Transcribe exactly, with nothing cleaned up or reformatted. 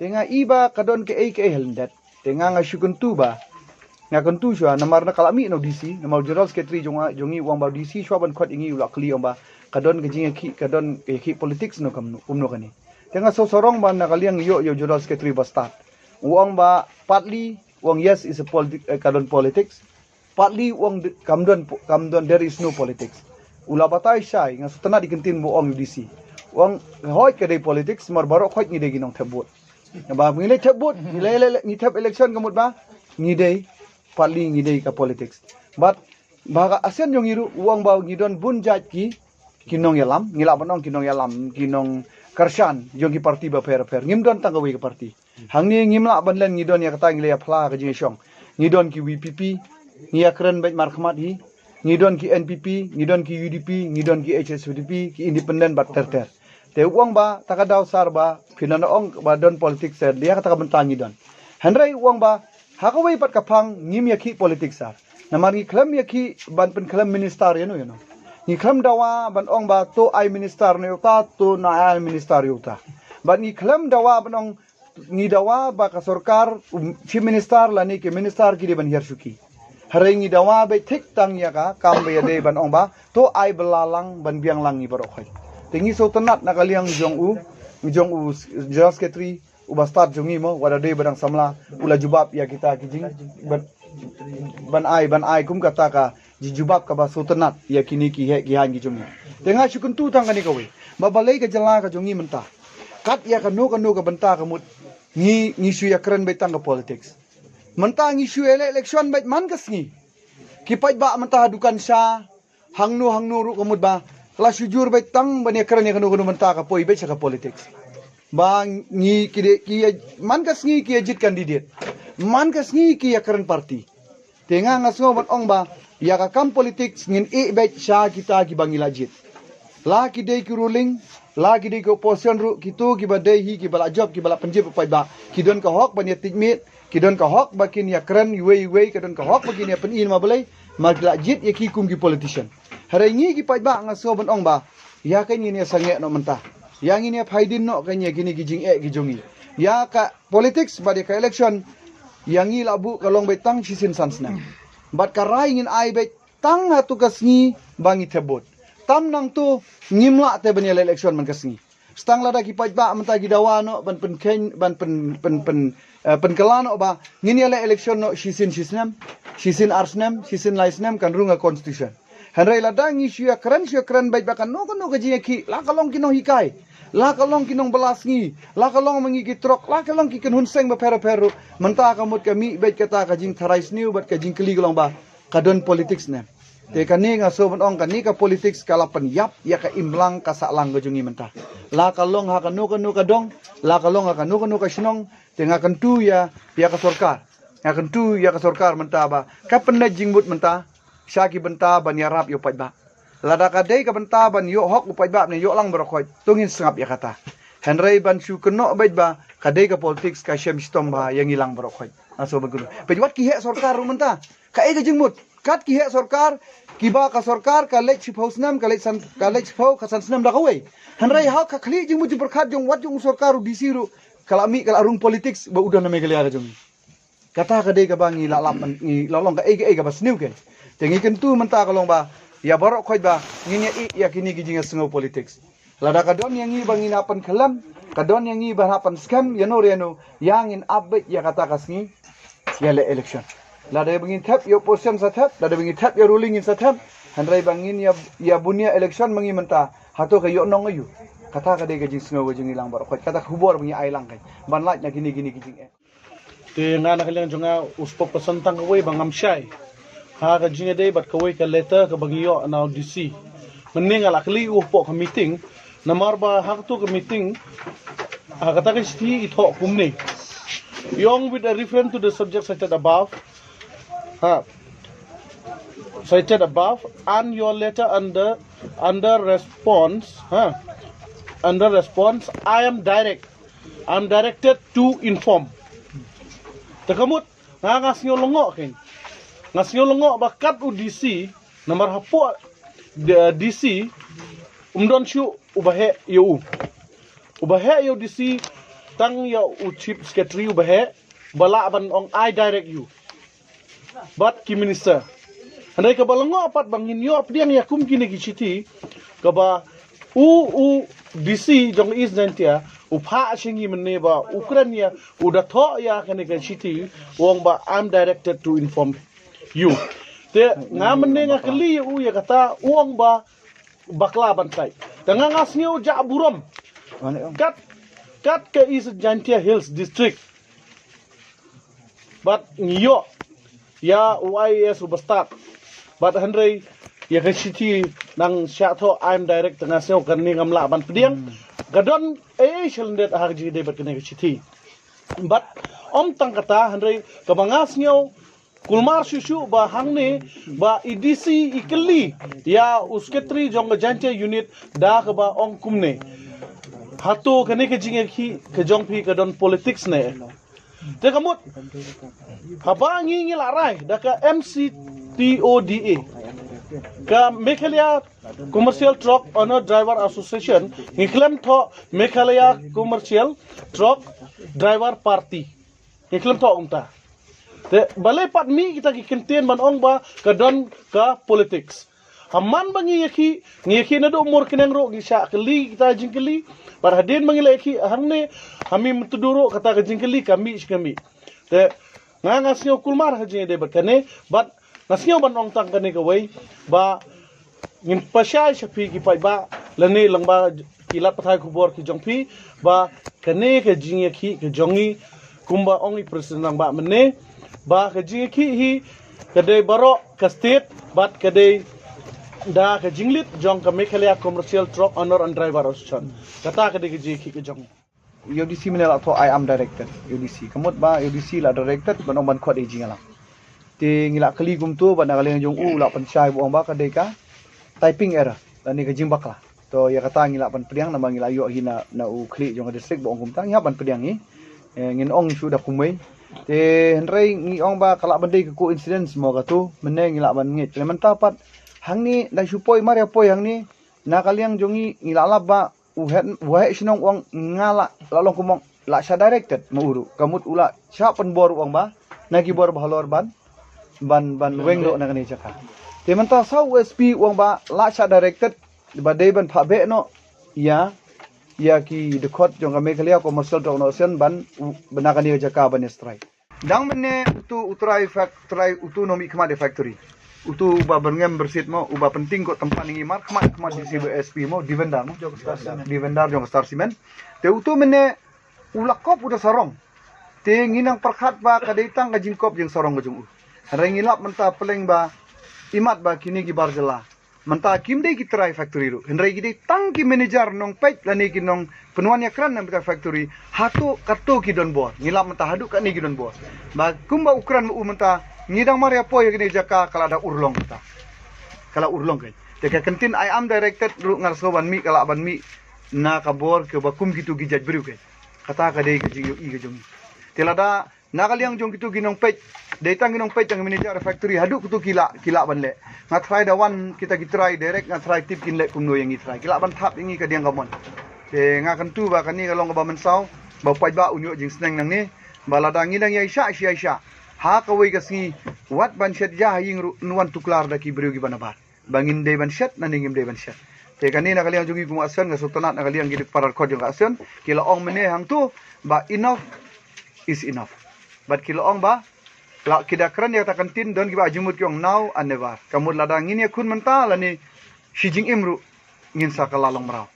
Te nga i ba ka don kaei kaei ha lyndet. Te nga nga shu kyntu ba, nga kyntu shuwa namar na ka la mih na u D C, namar u General Secretary jong nga, jong ngi u ong ba u D C shuwa ban khot ïa ngi u la kylli ong ba ka don ka jingïakhih, ka don ka ïakhih politics ne kumno, kumno kane. Te nga shu sarong ba na ka liang ïoh ïa u General Secretary ba stad. U ong ba partly, u ong yes, is a politi-, eh, ka don politics. Partly u ong de-, kam don po-, kam don, there is no politics. U la batai shai, nga shu tynnad ïa ka ktien ba u ong u D C. U ong hooid ka dei politics, namar baroh khoit ngi dei ki nongthep vote. Ba ngi leh thep vote, ngi leh, leh, leh, ngi thep election ka mut ba ngi dei, partly ngi dei ka politics. But ba ka ASEAN jong ngi ruh u ong ba ngi don bun jait ki, ki nongïalam, ngi lah ban ong ki nongïalam, ki nongkyrshan jong ki party bapher bapher. Ngim don tang kawei ka party. Hangne ngim lah ban len, ngi don ïa kata ngi la ïa phla ka jingïashong. Ngi don ki VPP, ngi ïakren beit markhmat hi. Ngi don ki NPP, ngi don ki UDP, ngi don ki HSPDP, ki independent bad ter ter. Te u ong ba ta ka daw sar ba phin ong ba don politics, te ïa kata ka bynta ngi don. Hynrei u ong ba ha kawei pat ka phang ngim ïakhih politics sar. Namar ngi khlem ïakhih ban pynkhlem minister ïano ïano. Ngi khlem dawa ban ong ba to ai minister ïa uta, to na ai minister ïa uta. Bad ngi khlem dawa ban ong, ngi dawa ba ka sorkar, um, chief minister lane ki minister ki dei ban hiar shuki. Hynrei ngi dawa beit thik tang ïa ka kam ba ïadei ban ong ba to ai bylla lang ban biang lang ngi baroh khoit. Te ngi shu tynnad na ka liang jong u, jong u General Secretary, u ba stad jong ngi mo, wat la dei ba dang samla, u la jubab ïa kita ki jing, ban, ban ai, ban ai kum kata ka jingjubab kaba shu tynnad ïa kine ki heh ki haiñ ki jong ngi. Te nga shu kyntu tang kane kawei, ba balei ka jylla ka jong ngi mynta, kat ïa kano kano ka bynta ka mut ngi, ngi shu ïakren beit tang ka politics. Mynta ngi shu ïaleh election beit man ka sngi. Ki paidbah mynta ha dukan sha, hangno hangno ruh ka mut ba la shu jur beit tang ban ïakren ïa kano kano mynta ka poi beit sha ka politics. Ba ngi ki dei ki ïa, man ka sngi ki ïa jied candidate, man ka sngi ki ïakren party. Te nga nga sngew ban ong ba ïa ka kam politics ngin ïeh beit sha kita kiba ngi la jied. La ki dei ki ruling, la ki dei ki opposition ruh, kito kiba dei hi kiba la jop, kiba la pynjop ïa u paidbah, ki don ka hok ban ïa tip miet, ki don ka hok ba kin ïakren iwei iwei, ki don ka hok ba kin ïa pyni namar balei, namar ki la jied ïa ki kum ki politician. Hynrei ngi ki paidbah nga sngew ban ong ba ïa ka ngin ïa sangeh noh mynta, ïa ngin ïa phaidien noh ka ngi ïa kine ki jingeh ki jong ngi. Ïa ka politics bad ïa ka election, ïa ngi la buh ka long beit tang shisien san snem. Bad ka rai ngin ai beit tang hato ka sngi ba ngi thep vote. Tam nangto ngim lah te ban ïaleh election man ka sngi. Tang lada ki paidbah mynta ki dawa noh ban pynkheiñ, ban pyn, pyn, pyn, eh, pynkylla noh ba ngin ïaleh election noh shisien shisnem, shisien ar snem, shisien lai snem, kan rung ha constitution. Hynrei lada ngi shu ïakren, shu ïakren beit ba kano kano ka jingïakhih, la ka long ki nonghikai, la ka long ki nongbylla sngi, la ka long ma ngi ki trok, la ka long ki kynhun seng bapher bapher ruh, mynta ka mut ka mih beit kata ka jingtharai sniew bad ka jingkylli ka long ba ka don politics ne. Te kane nga sngew ban ong kane ka politics ka la pynïap ïa ka imlang ka sahlang ka jong ngi mynta. La ka long ha kano kano ka dong, la ka long ha kano kano ka shnong, te nga kyntu ïa, ïa ka sorkar. Nga kyntu ïa ka sorkar mynta ba ka pynleit jingmut mynta sha ki bynta ban ïarap ïa u paidbah. Lada ka dei ka bynta ban ïoh hok u paidbah ne ïoh lang baroh khoit, to ngin sngap ïa kata. Hynrei ban shu kynnoh beit ba ka dei ka politics ka shem shitom bha ïa ngi lang baroh khoit. Nga sngew ban kynnoh. Peit wat ki heh sorkar ruh mynta, kaei ka jingmut? Kat ki heh sorkar, kiba ka sorkar ka leit shiphew snem, ka leit san, ka leit shiphew, ka san snem da kawei. Hynrei ha ka khlieh jingmut jingpyrkhat jong wat jong u sorkar u DC ruh, ka la mih, ka la rung politics ba u don ha Meghalaya ka jong ngi. Kata ka dei kaba ngi la lap, ngi la long kaei kaei kaba sniew kein. Te ngi kyntu mynta ka long ba ïa baroh khoit ba ngin ïa ïeh ïa kine ki jingïasngew politics. Lada ka don ïa ngi ba ngin hap ban khlem, ka don ïa ngi ba hap ban skhem ïano re ïano, ïa ngin ap beit ïa kata ka sngi ïaleh election. Lada ba ngin thep ïa opposition sa thep, lada ba ngin thep ïa ruling ngin sa thep. Hynrei ba ngin ïa, ïa bun ïa election ma ngi mynta, hato ka ïoh nong aïu? Kata ka dei ka jingsngew ka jong ngi lang baroh khoit. Kata ka khubor ba ngi ai lang kein ban lait na kine kine ki jingeh. Te nga na ka liang jong nga u spokesperson tang kawei ba ngam shai. Ha ka jingïadei bad kawei ka letter kaba ngi ïoh na u DC. Mynne nga la kylli u hapoh ka meeting, namar ba ha kato ka meeting, ha kata ka shithi i thoh kumne. I ong with a reference to the subject cited above. Ha. Cited above and your letter under, under response, ha. Under response, I am direct. I'm directed to inform. Te ka mut, nga nga sngew lyngngoh kein. Nga sngew lyngngoh ba kat u DC, namar hapoh, eh, DC, um don shuh uba heh ïa u. Uba heh ïa u DC, tang ïa u chief secretary u baheh ba lah ban ong ai direct ïa u bad ki minister. Hynrei kaba lyngngoh pat ba ngin ïoh pdiang ïa kum kine ki shithi kaba u u D C jong East Jaintia u phah sha ngi mynne ba u kren ïa u da thoh ïa kane ka shithi u ong ba I'm directed to inform you. Te nga mynne nga kylli ïa u ïa kata u ong ba bakla ban tai. Te nga nga sngew jah burom. Kat kat ka East Jaintia Hills District bad ngi ïoh ïa u I A S u bastad bad hynrei ïa ka shithi nang shah thoh I'm direct. Nga sngew kane ngam lah ban pdiang. Ka don ei ei shalyndet ha ka jingdei bad kane ka shithi. Bad ym tang kata hynrei kaba nga sngew kulmar shuh shuh ba hangne ba i D C i kylli ïa u secretary jong ka Jaintia unit da kaba ong kumne, hato kane ka jingïakhih ka jong phi ka don politics ne? Te ka mut haba ngi ngi la rai da ka M C T O D A, ka Meghalaya Commercial Truck Owner Driver Association, ngi khlem thoh Meghalaya Commercial Truck Driver Party. Ngi khlem thoh kumta. Te balei pat mih kita ki kyntien ban ong ba ka don ka politics. Ha man ba ngi ïakhih, ngi ïakhih naduh Murkneng ruh ngi shah kylli kita jingkylli. Bad hadien ba ngi la ïakhih hangne, ha Myntdu ruh kata ka jingkylli ka mih shi ka mih. Te nga nga sngew kulmar ha jingïadei bad kane bad nga sngew ban ong tang kane kawei ba ngin pynshai sha phi ki paidbah lane lyngba ki lad pathai khubor ki jong phi ba kane ka jingïakhih ka jong ngi kumba ong i president rangbah mynne ba ka jingïakhih hi ka dei baroh ka state bad ka dei da ka jingleit jong ka Meghalaya Commercial Truck Owner and Driver Association. Kata ka dei ka jingïakhih ka jong ngi. U D C mynne la thoh I am directed, U D C. Ka mut ba U D C la directed ban ong ban khot ei jingïalang. Te ngi la kylli kumto bad na ka liang jong u la pynshai ba ong ba ka dei ka typing error lane ka jingbakla. To ïa kata ngi la ban pdiang namar ngi la ïoh hi na na u khlieh jong ka district ba ong kumta ngi hap ban pdiang hi. Eh, ngin ong shu da kumwei. Te hynrei ngi ong ba ka lah ban dei ka coincidence mo kato mynne ngi la ban ngeit. Te mynta pat hangne da shu poi mar ïa poi hangne na ka liang jong ngi ngi la lap ba u heh u heh shnong u ong nga la la long kumong la shah directed ma u ruh ka mut u la shah pynbor u ong ba na ki bor ba halor ban ban ban weng doh na kane jaka. Te mynta sa u S P u ong ba la shah directed ba dei ban phah beh noh ïa ïa ki dkhot jong ka Meghalaya Commercial Truck Owner Association ban u- na kane jaka ban ïa strike. Dang mynne utu u trai fak trai utu u nongmihkhmat ïa factory. Utu uba byrngem byrsit mo uba pynting ko tympan ngi markhmat khmat jong ka S P mo Divendar mo. Divendar jong ka Star Cement. Te utu mynne u la kop u da sarong. Te ngi nang pyrkhat ba ka dei tang ka jingkop jingsarong ka jong u. Hynrei ngi lap mynta pylleng ba imat ba kine ki bar jylla mynta kim dei ki trai factory ruh hynrei ki dei tang ki manager nongpeit lane ki nongpynwan ïakren na bynta factory. Hato kato ki donbor ngi lap mynta haduh kane ki donbor. Ba kumba u kren ma u mynta ngi dang mar ïa poi ha kine jaka ka la da urlong mynta. Ka la urlong kane te ka kyntien I am directed ruh nga sngew ban mih ka lah ban mih na ka bor kaba kum kitu ki jait briew kane. Kata ka dei ka jingïohi ka jong ngi. Te lada na ka liang jong kitu ki nongpeit dei tang ki nongpeit tang ki manager factory haduh kitu ki lah ki lah ban leh. Nga trai da wan kita ki trai direct nga trai tip kin leh kumno ïa ngi trai ki lah ban thap ïa ngi ka diang ka mon. Te nga kyntu ba kane ka long kaba mynsaw ba u paidbah un ïoh jingsneng nangne ba lada ngi dang ïaishah shi ïaishah ha kawei ka sngi wat ban shet ïa ha ïing ruh un wan tuklar da ki briew kiba nabar. Ba ngin dei ban shet na ngim dei ban shet. Te kane na ka liang jong ngi kum ka Association nga sngewtynnat na ka liang ki dei para dkhot jong ka Association ki la ong mynne hangto ba enough is enough. Bad ki la ong ba la ki da kren ïa kata ka ktien don kiba jingmut ki ong now and never. Ka mut lada ngin ïakhun mynta lane shi jingim ruh ngin sa kylla long mraw.